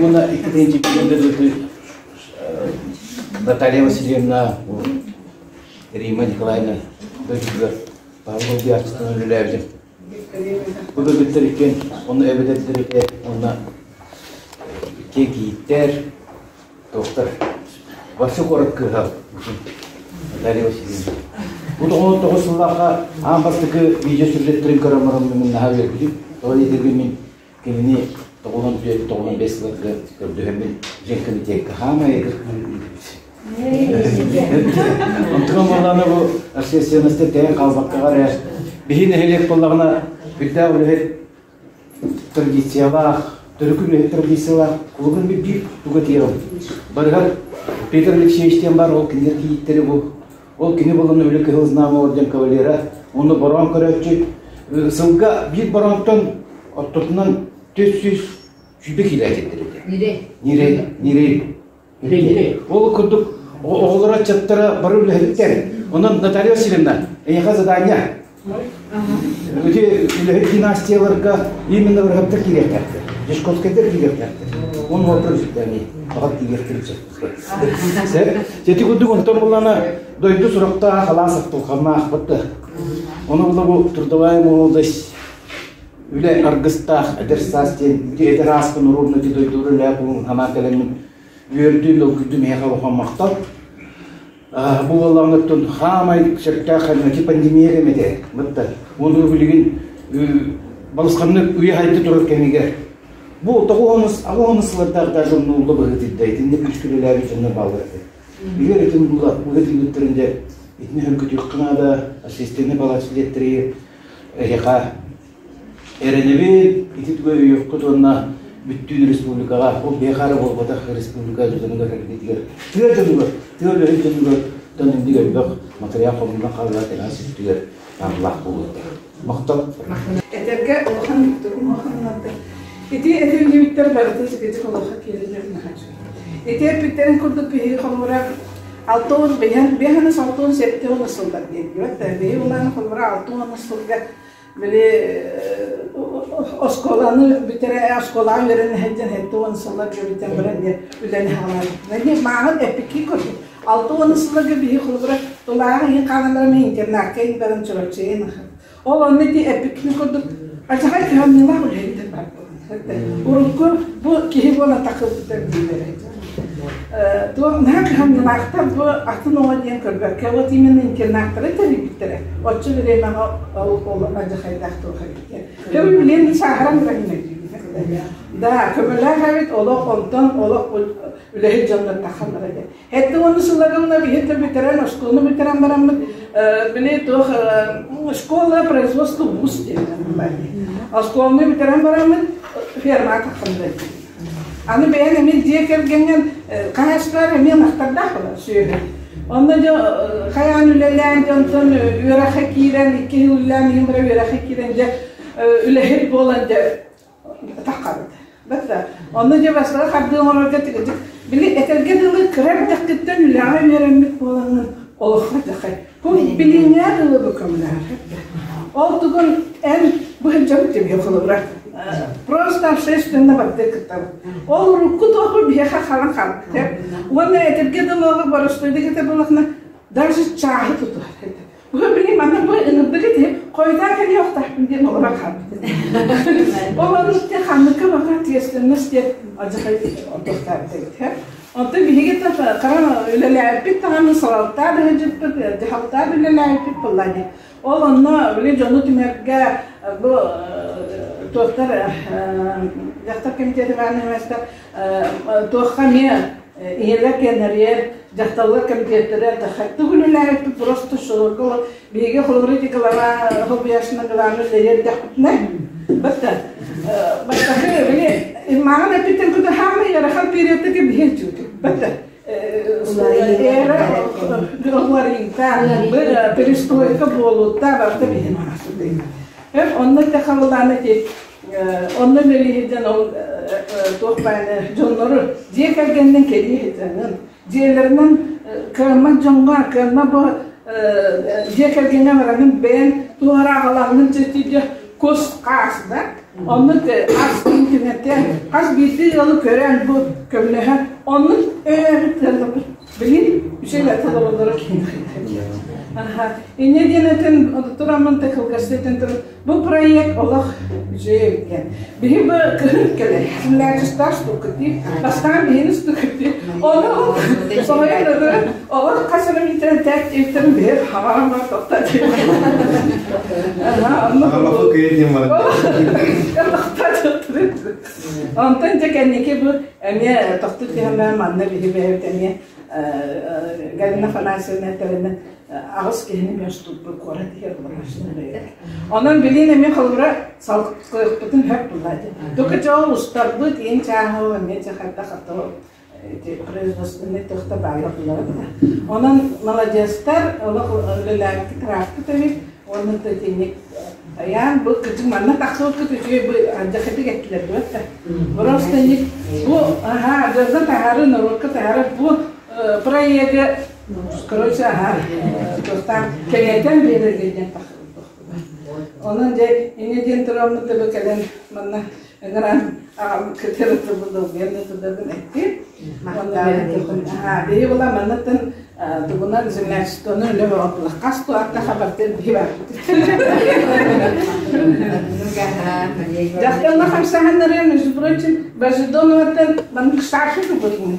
Уонна икки Наталья Васильевна, Римма Николаевна дойдутугар Павлов диаччытынан үлэлээбитим. Бу кыргыттар иккиэн онно эбэтэрдэр этэ уонна иккиэн кийииттэр, туохтар Вася куорат кыыһа Наталья Васильевна. Бу 99 сыллаахха аан бастакы видео сюжеттэрин көрөн баран мин наһаа үөрбүтүм. Тоҕо диэтэргин мин кинини 94 95 сылларга көрдөһөммүн дьиҥ комитекка хаамай Онтукам буоллаҕына бу общественностьта тэйэн хаалбаккаҕа эрэ биһи нэһилиэк буоллаҕына үрдээх үлэһит традициялаах, төрүкү үлэһит традициялаах кулубун биир туга тиэҕим. Барыгар Петр Алексеевич диэн бар, ол кинилэр кийииттэри бу. Ол кини буолан үлэ Кыһыл Знамя орден кавалера, онно бороон көрөөччү сылга биир бороонтон ортотунан 420 киилэ этиттэр этэ. Нирей. Нирей, нирей. Ол курдук оҕолоро ыччаттара бары үлэһиттэр. Онон Наталья Васильевна, эйиэхэ задание. Ити үлэһит династияларга именно врагтар киириэхтээхтэр. Дьячковскайдар киириэхтээхтэр. Он вопрос үстэни аҕат киириэхтэрин сөп. Сети курдук онтон буллана дойду сурахтаах халаас ахтылханнаах бытты. Ону була бу трудовая молодость үлэ аргыстаах эдэр саас диэн ити эдэр ааспын уруурна ити дойдубар үлээх булун санаан кэлэммин үөрдүм, долгуйдум эһиэхэ улахан махтал. Бу буоллаҕына оттон хаамай сөптөөх кэмҥэ пандемия кэмэ этэ бытта. Уонна билигин балысханнык үйэ хайда турар кэмигэр бу тоҕуһунус аҕыһунус сыллардаах даже умнулла быһыытыйда итинник күүскэ үлэлээбит дьоннор бааллар этэ. Билэр итин була быһыытыйбыттарын дьэ итини хөргүтүөххэ наада общественный палата диэттэригэр эһиэхэ Эрэнэбит, ити тугу өйүөххүт уонна бүттүүн республикаҕа, ол биһиэхэ эрэ буолбатах республика дьонугар эргитигэр, тыа дьонугар, тыа үлэһит дьонугар тон инник элбэх матырыйаал хомуллан хаалла кэнэҕэс сүттүгэр наадалаах буолуохтаах. Махтал. Этэргэ улахан Викторум улаханнарда. Ити этиллибиттэр барытын сикэдик олоххо киирэллэр наһаа үчүгэй. Ити эппиттэрин курдук биһиги холобура алта уон биһэн биһаныс 67 уон сыллар диэн диэбэт биһи улахан холобура 60 сылга били оскуоланы бүтэрэ оскуолаҕа үөрэнэ сылдьан 70 сылларга бүтэн баран диэн үлэни хаалаабыт. Мааҕын эппиккин курдук 60 сылларга биһи холобура тулааҕы иһин хаалан баран интернакка иһин баран Чурапчыйын ол онно ити эппиккин курдук ачахай кыһамньылаах үлэһиттэр баар Урукку бу киһи буола тахсыбыттар дииллэр. Туох наһаа кыһамньылаахтар бу атын оҕо диэн көрбөккө вот именно интернаттары тэрийбиттэрэ. Оччо бириэмэҕэ ол ол алдьархайдаах туох эбит. Көмүл билиэн сааһыран баран Да, көмөлөөх эбит олох онтон олох үлэһит дьоннор тахаллар этэ. Хэттэ уонна сыллагымна биһи да бүтэрэн, оскуоланы бүтэрэн бараммыт, били туох школа производства вуз диэн Оскуоланы бүтэрэн бараммыт фермаҕа тахсан Аны бэйэн эмиэ дьиэ кэргэҥҥин хаһаайыстыбалар эмиэ ынахтардаах буолар сүөһү. Онно дьэ хайаан үлэлээн дьонтон үөрэххэ киирэн, икки жыл үлэлээн иһин бара үөрэххэ киирэн дьэ үлэһит буолан дьэ таххабыт. Бата. Онно дьэ бастакы хардыы оҥорорго тигитик били этэргэ дылы кыра эрдэххиттэн үлэҕэ үөрэммит буолаҥҥын олоххо дьахай. Бу билиҥҥээ дылы бу көмөлөһөр. Ол тугун эн бу сылдьабыт дии холобура. Просто общественно барды кыттабыт. Ол урукку туоху биһиэхэ халан хаалбыт. Уонна этэргэ дылы олох боростуойдук этэ буоллахына даже чааһы тутуһар. Бу билигин манна бу ыҥырдыгыт иһин хойутаан кэлиэхтээхпин диэн олорон хаалбыт. Ол оннук те ханныкка баҕа ответственность диэн алдьархай онтуохтаабыт эбит. Онтон биһиги хара үлэлээбиппит даҕаны салалтаа да сылдьыппыт, дьаһалтаа да үлэлээбиппит буолла дии. Ол онно били дьону түмэргэ бу туохтар дьахтар комитеты баанньамастар туохха эмиэ ийэлэр кэннэрийэр дьахталлар комитеттэрэ тугу үлэлээбиппит просто шорго биһиги холобура ити глава хобуяшына главный үлэлиэр дэхпитинэ батта бастакы били мааҕын эппиттэн кута хаамай ыарахан периодтаки биһи чууту батта эра уларыйта перестройка буолуутта барта биһи маасыдыйна онно техаллааны ити Онно үлэлииһитэн ол туох баайны дьоннору дьиэ кэргэнинэн кэлииһитэнин дьиэлэринэн кыаммат дьоҥҥо кыаммат бу дьиэ кэргэҥҥэ бараҥын бэйэҥ туох эрэ аҕалаҥҥын чэччийдэ кус хаас да оннук ас киин түҥэтэн, хас биирдии ыалы көрөн бу көмөлөһөн, оннук өйөөбүт ыалларбыт билин үчүгэй атылабаллара киһи. Аха. Инньэ диэн этэн тураммын да кылгастыы этэн туран, бу проект олох үчүгэй эбит. Биһи бу кыһын кэлэр, землячество штука дии, бастаан биһини штука дии. Ону соһуйан ыры, олох хас эрэ миитэрэн тээк диэбиттэрин биһи хаҕаран бар тохта дии. Аха, онно Аҕалаппыт кыйа диэн баран. Онтон дьэ кэнники бу эмиэ тохтуу түһэн манна биһи бэйэбит эмиэ Галина Афанасьевна этэринэн аҕыс киһини мөступпут куорат иһэр Онон билин эмиэ холобура салгыахпытын хөп булла Только дьол устарбыт иин чааһы эмиэ чахайдах ато производственный төхтө баала булара Онон маладьыастар олох үлэлээбит тырааппыт эбит уонна итинник Айаан бу кычык манна тахсыбыккыт үчүгэй бу алдьархайдык эттилэр дуо Просто бу аха дьонно таһаары норуокка таһаары бу проегы короче аха туохтаан кэҥэтэн биэрэргэ диэн Онон дьэ инньэ диэн тураммыт да кэлэн манна ыҥыран аҕам кытары тылбын да тылбын эттим. Биһи була маннаттан тугунан землячествоны үлэ бөҕө хас туатта хабартын биһи барбыт. Дьахталла хамсаһаннары, между прочим, Божедоноваттан маннык старший тупутун.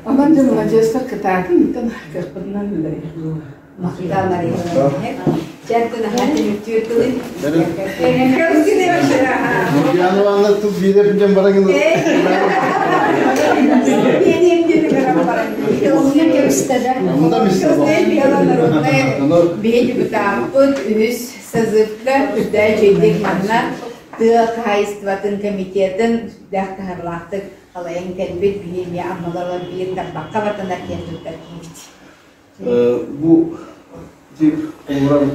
Онон дьэ маладьыастар кытаатын итэн кыахпытынан үлэлиир. Нургианова тыл биэрэр диэн баран Биһи үһүс созывка үрдээ үчүгэйдик манна тыа хаһаайыстыбатын комитетын сүрдээх таһырлаахтык халайан кэлбит биһи эмиэ аммалар биир тарбахха батанар диэн туттар киһибит. Бу тип олорон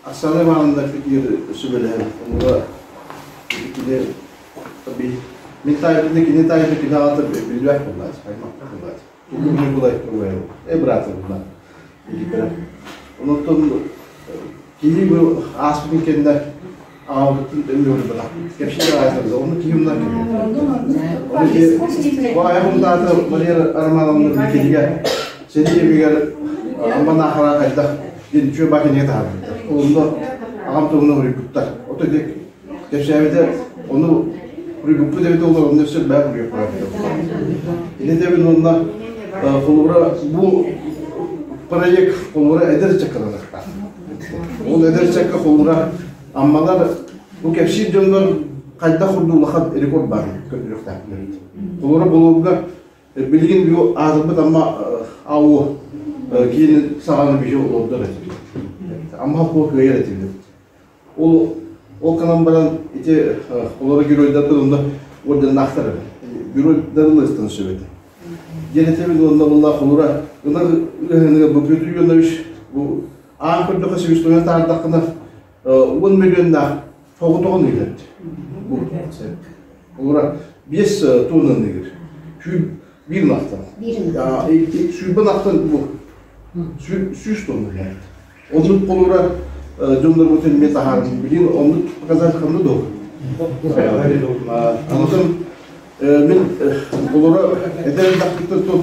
Оксана Ивановна кытыыр сүбэлэһэн онуга кини мин таайбытына кини таайбыт кини аҕата билбэт буоллааччы аймах буоллааччы тугу Ньукулай э быраата буолла онтон кини бу ааспытын кэннэ аҕабыттын өмүөрбэтэх кэпсиир аайсарда ону киһи умнар кини бу айах умдаата Мария Романовна кинигэ сэрии кэмигэр Амма Наахара хайдах диэн үчүгэй баа кинигэ таһаарбыттар онно аҕам туһунан уруйбуттар ото дик кэпсээбитэ ону уруйбуппут эбит олор онно өссө баа уруйуохтара Ини уонна холобура бу проект холобура эдэр ыччакка Ол эдэр ыччакка холобура Аммалар бу кэпсиир дьоннор хайдах курдук улахан рекорд баар көрдөрүөхтээхтэр. Холобура болуурга билигин бу аатырбыт Амма АУо киинин саҕаны биһи олордор этибит. Амма холкуо кыайар этибит. Ол ол канан баран ити олору геройдарбыт онно орденнаахтар эбит. Геройдарын ыстан сөбөтө. Диэн этебит уонна булла холура ынах ыһыныга бу Петр Ионович бу аан көрдөхө себестоимость таһаардаххына 10 миллионнаах тоҕотоҕун ыйдат. Бу Олора 5 тоннаны ыйыр. Биир ынахтан. Сүүрбэ ынахтан бу 100 тонна ыйар. Оннук холура дьоннорбутун эмиэ таһаарбыт. Билин оннук показатель ханна доо? Онтон мин холура эдэр даккыттан тут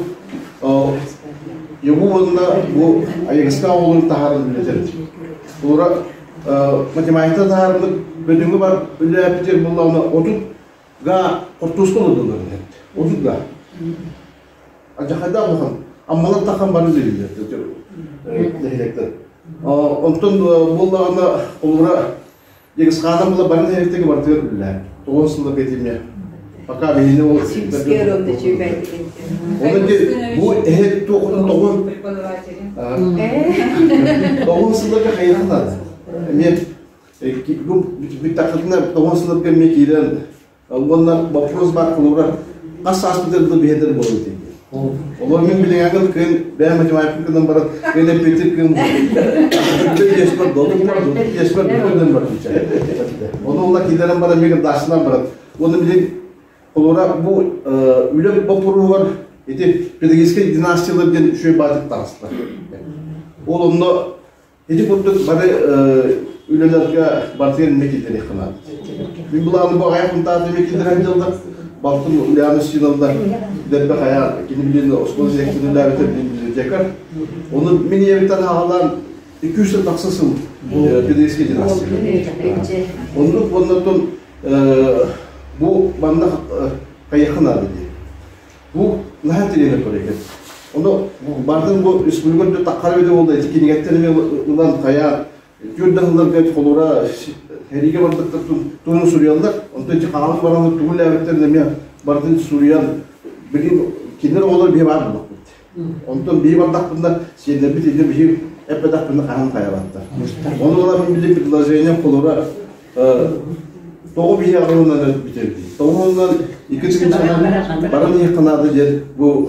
Егу уонна бу Айыгыска оҕолорун таһааран үлэтэр. Холура математика таһаарбыт бөдөҥү бар үлэлээбит буоллаҕына 30 га хортуоска олордулар 30 га. Алдьархайдаах улахан Аммалар тахан бары үлэлииллэр нэһилиэктэр. Онтон буоллаҕына холобура Егисхаана була бары нэһилиэктэргэ барытыгар үлэлээн. Тоҕус сылла кэтимэ. Пока биһини ол Онон бу эһэ туохутун тоҕун тоҕун сылларга хайыахха наада. Эмиэ бу бүттэххитинэ тоҕун сылларга эмиэ киирэн Уонна вопрос баар холобура хас сааспытыгар да биһэтэр буолуо дии. Олор мин билиҥҥэ кыын бэйэм математика гынан баран кыын эппиэттир кыын диэспэр долу диэспэр ден бар Ону ула киирэн баран мига даасынан баран уонна билин холобура бу үлэ боппуруһугар ити педагогическай династиялар диэн үчүгэй баатык таҕыста. Ол онно Ити курдук бары үлэлэргэ барытыгар эмиэ киллэриэххэ наада. Мин былааны бу аҕыйах хунтааты эмиэ киллэрэн дьаллар. Балтым Ульяна Устиновна дэрбэ хайаан кини билин оскуола директорын үлээбитэ билин библиотекарь. Ону мин ийэбиттэн аҕалаан 200 тахса сыл педагогическай династия. Оннук оннотон бу манна хайыахха наада дии. Бу наһаа тириэнэ көрөйгүн. Ону бардын бу республика үрдү таххар эбитэ буолла ити кинигэттэн эмиэ ылан хайа түөрт да сылларга холура сэриигэ барбыттар тугун суруйаллар. Онтон ити хаалан баран тугу үлээбиттэрин эмиэ бардын суруйан билигин кинилэр оҕолор биһи баар буоллахпыт. Онтон биһи бардахпытына сиэннэрбит иннэ биһи эппэтэхпинэ хаһан хайабаттар. Ону ылан мин билим предложение холура тоҕо биһи аҕылынан бүтэбит. Тоҕо онон икки тыһыынчанан баран иһиэххэ наада диэн бу